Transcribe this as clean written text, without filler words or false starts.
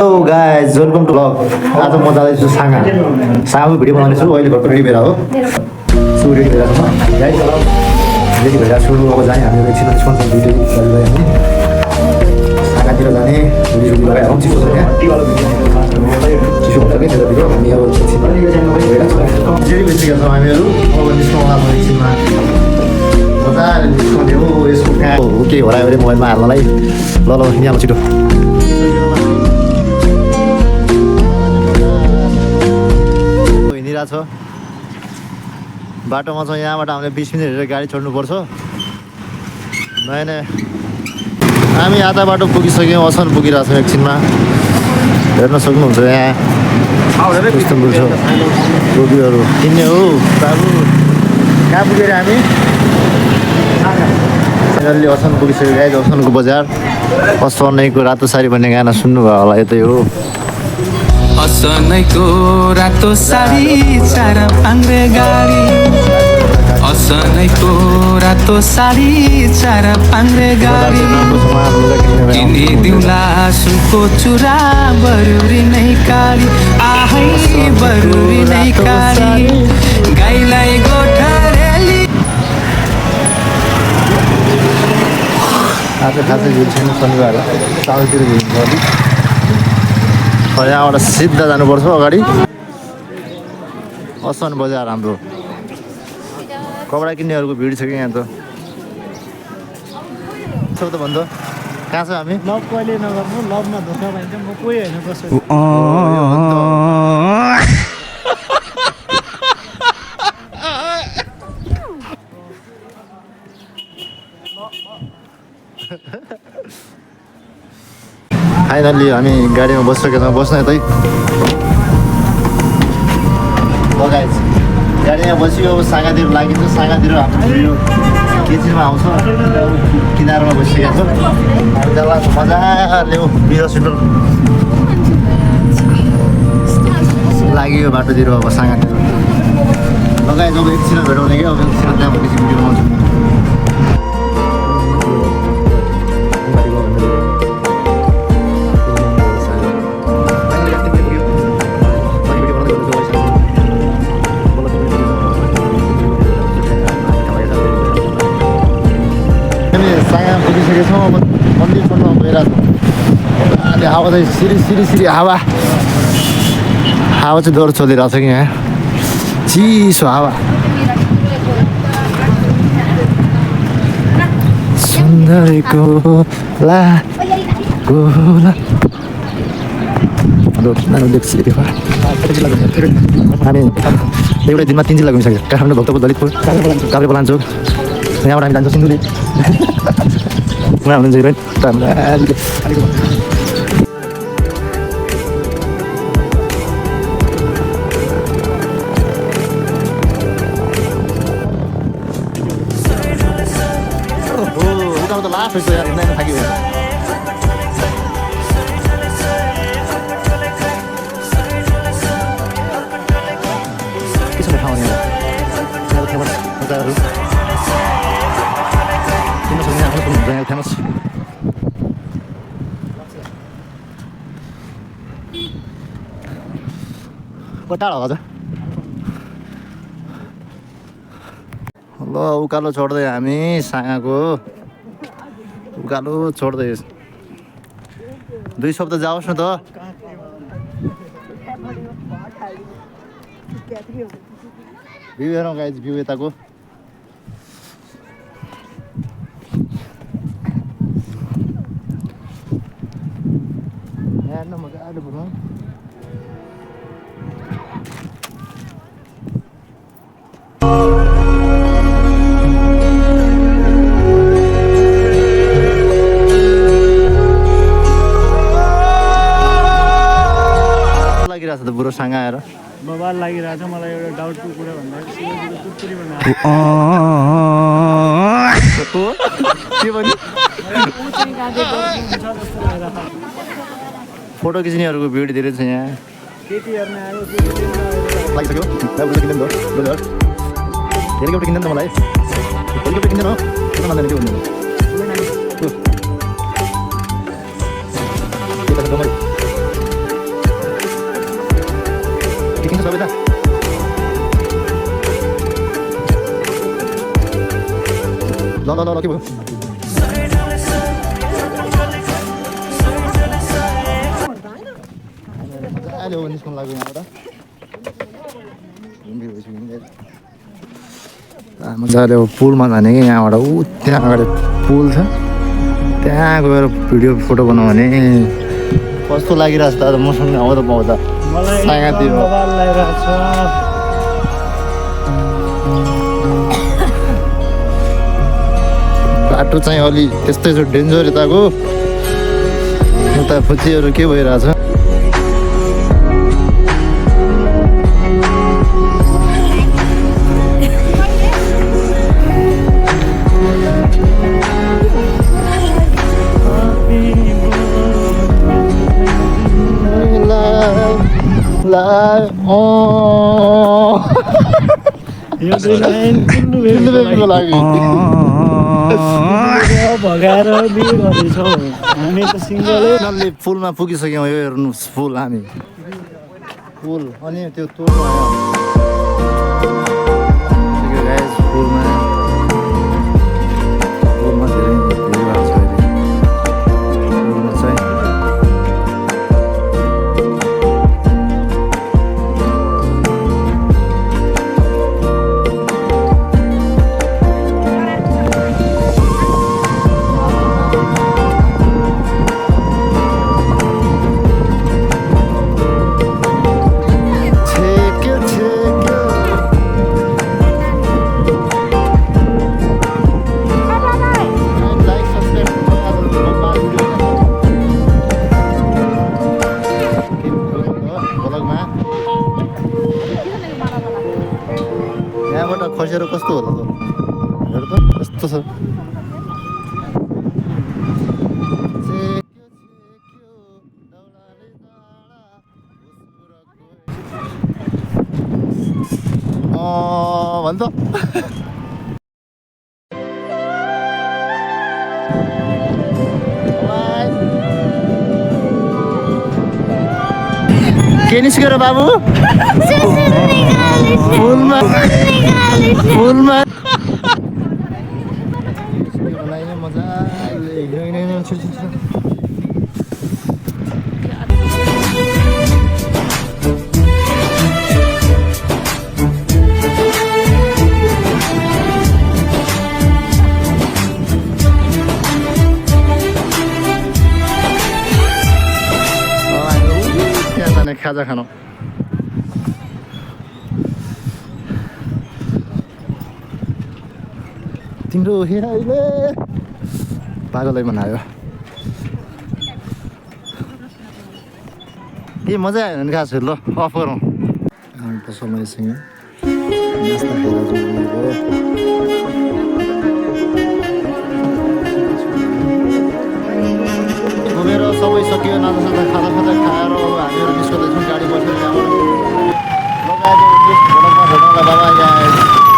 Hello guys welcome to blog. आज म जाँदैछु साँगाको भिडियो बनाउँदैछु। अहिले घरको रेडी भएर हो सु रेडी भइरहेको छ गाइज। रेडी भइरहेको छु। अब जाने हामीहरू एकछिन स्पोन्सर दुइटै गाडी हामी साँगातिर जाने रेडी लगाएर चिसो छ क्या, चिसो हुन्छ कि त्यतातिर। हामी अब एकछिन रेडी भइसकेका छौँ हामीहरू। अब निस्कौँला म एकछिनमा मजाले निस्काउने हो। यसको कहाँ हो के होला अरे मोबाइलमा हाल्नलाई। ल ल यहाँ छिटो छ बाटोमा छ। यहाँबाट हामीले 20 मिनट हेरेर गाडी छोड्नुपर्छ। नयाँ नयाँ हामी आधा बाटो पुगिसक्यौँ। असन पुगिरहेको छौँ। एकछिनमा हेर्न सक्नुहुन्छ यहाँ कस्तो छ टोपीहरू किन्ने हो बाबु। कहाँ पुगेर हामी फाइनल्ली असन पुगिसक्यो गाइज। असनको बजार असनैको रातो साडी भन्ने गाना सुन्नुभयो होला। यतै हो असनैको रातो साडी चार पाङ्रे गाडी। असनैको रातो साडी चार पाङ्रे गाडी। किनिदिउँला सुनको चुरा बरुरी नै काली। आहै बरुरी नै काली गाईलाई गोठरेली। आज खासै भिड छैन शनिबार चालतिर भिड छ अलिक। यहाँबाट सिधा जानुपर्छ अगाडि असन बजार हाम्रो। कपडा किन्नेहरूको भिड छ कि यहाँ त सब त भन्दा कहाँ छ हामी। लभ कहिले नगर्नु, लभमा धोका पाइन्छ। म कोही होइन कसरी। फाइनल्ली हामी गाडीमा बसिसकेका छौँ। बस्न यतै गाइज गाडीमा बसियो। अब साँगातिर लागिन्छ। साँगातिर हाम्रो भिडियो केचिनमा आउँछ। किनारमा बसिसकेका छौँ। जग्गा मजाले बिर सुटर लाग्यो बाटोतिर। अब साँगातिर लगाएँ। अब एकछिन भेटाउने क्या। अब एकछिन त्यहाँ पछि भिडियो बनाउँछु। पुगिसकेको छौँ। अब मन्दिर छोड्न गइरहेको छौँ। अहिले हावा चाहिँ सिरी हावा चाहिँ डर चलिरहेको छ कि यहाँ चिसो हावा। सुन्दरीको ला गोला देख्छ। हामी एउटै दिनमा 3 जिल्ला घुमिसक्यो। काठमाडौँ, भक्तपुर, दलितपुर, काभ्रेपलाञ्चोक। यहाँबाट हामी जान्छौँ सिन्धुली। उहाँ हुनुहुन्छ हिरोइन। त लास्ट रहेछ यार। हिँड्दैन थाक्यो। के छ ठाउँ यहाँ फेमस मजाहरू फेमस टाढा हो अझ। ल उकालो छोड्दै हामी साँगाको उकालो छोड्दै 2 शब्द जाओस् न त। भ्यू हेरौँ गाइज। भ्यू यताको हेर्न मजाले भनौँ। लागिरहेको छ त बुढो साँगा आएर। बबाल लागिरहेको छ मलाई। एउटा डाउटको कुरा भन्दाखेरि तुर्तुरी बनाएको के भन्यो। फोटो खिच्नेहरूको भिड धेरै छ यहाँ। केटी हेर्न आयो लागिसक्यो। किन्दैन त हेलिकप्टर किन्दैन त मलाई। हेलिकप्टर किन्दैन हो किन भन्दैन त्यो भन्दैन। हुन्छ सबै त ल ल ल के भयो अहिले हो निस्कनु लाग्यो यहाँबाट मजाले अब पुलमा जाने कि यहाँबाट ऊ त्यहाँ अगाडि पुल छ त्यहाँ गएर भिडियो फोटो बनाऊ भने कस्तो लागिरहेको छ त मसँग आउँदा पाउँदा साँगातिर बाटो चाहिँ अलि त्यस्तै छ डेन्जर यताको उता फुच्चीहरू के भइरहेछ भगाएर बिहे गर्दैछौँ हामी त सिङ्गलै नल्ले पुलमा पुगिसक्यौँ यो हेर्नुहोस् पुल हामी पुल अनि त्यो तोड्नु आयो पुलमा पुलमा धेरै भिड भएको छ अहिले पुलमा चाहिँ यहाँबाट खसेर कस्तो होला त हेर त कस्तो छ भन्छ के निस्क्यो र बाबु पुलमा पुलमा मजाले खाजा खानु तिम्रो हेराइले पागलै बनायो ए मजा आयो भने खास ल अफ गरौँ पसलमा यससँग नास्ता खाएर घुमेर सबै सकियो नास्ता खाँदा खाँदा खाएर हामीहरू निस्कँदैछौँ गाडी बसेर त्यहाँबाट लगाएको बाबा यहाँ